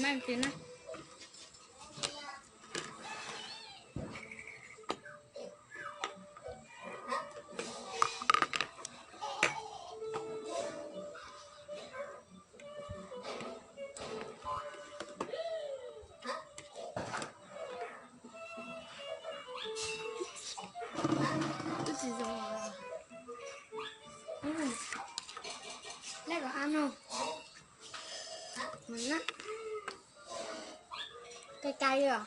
Maj tis na. Twb tsis zoo. Lej kom a no. Cay cay os.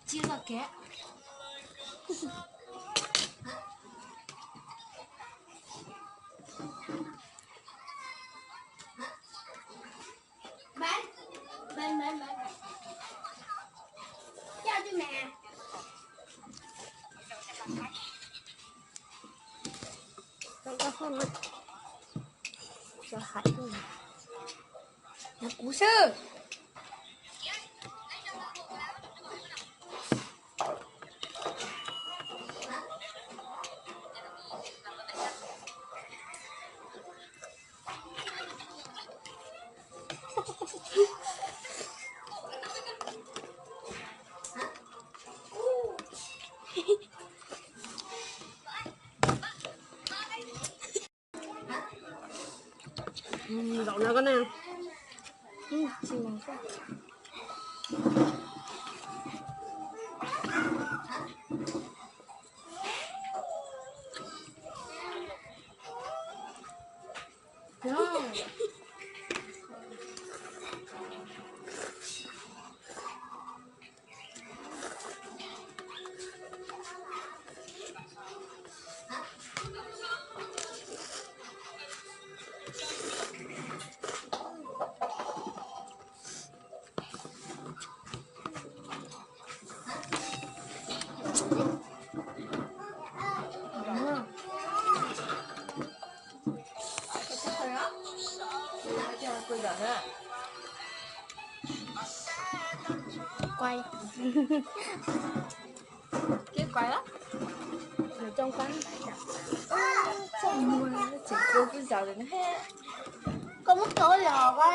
Tsis loj kev. Bán, bán, bán, bán, bán. Cho tôi mẹ. Cho tôi không ạ. Cho hại tôi. Là cú sư. Zaum no koj na. Quay. Kev quay lawm. Nws coj kab. Tseem kub zaws lawm ne. Koj muab tau los a?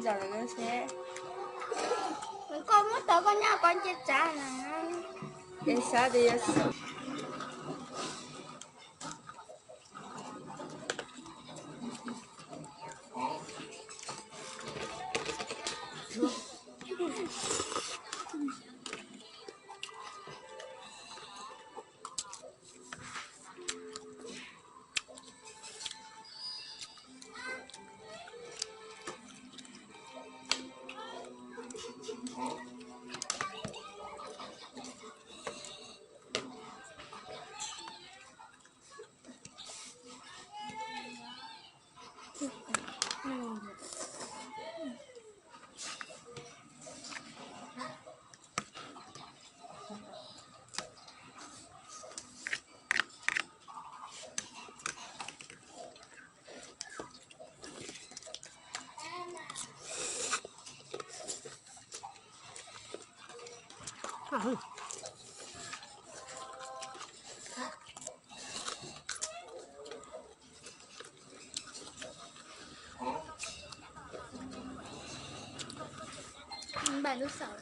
Zaws lawm ne. Koj muab tau koj nyob koj nce tsav na. Es xav tias yog Npaj lub xaum.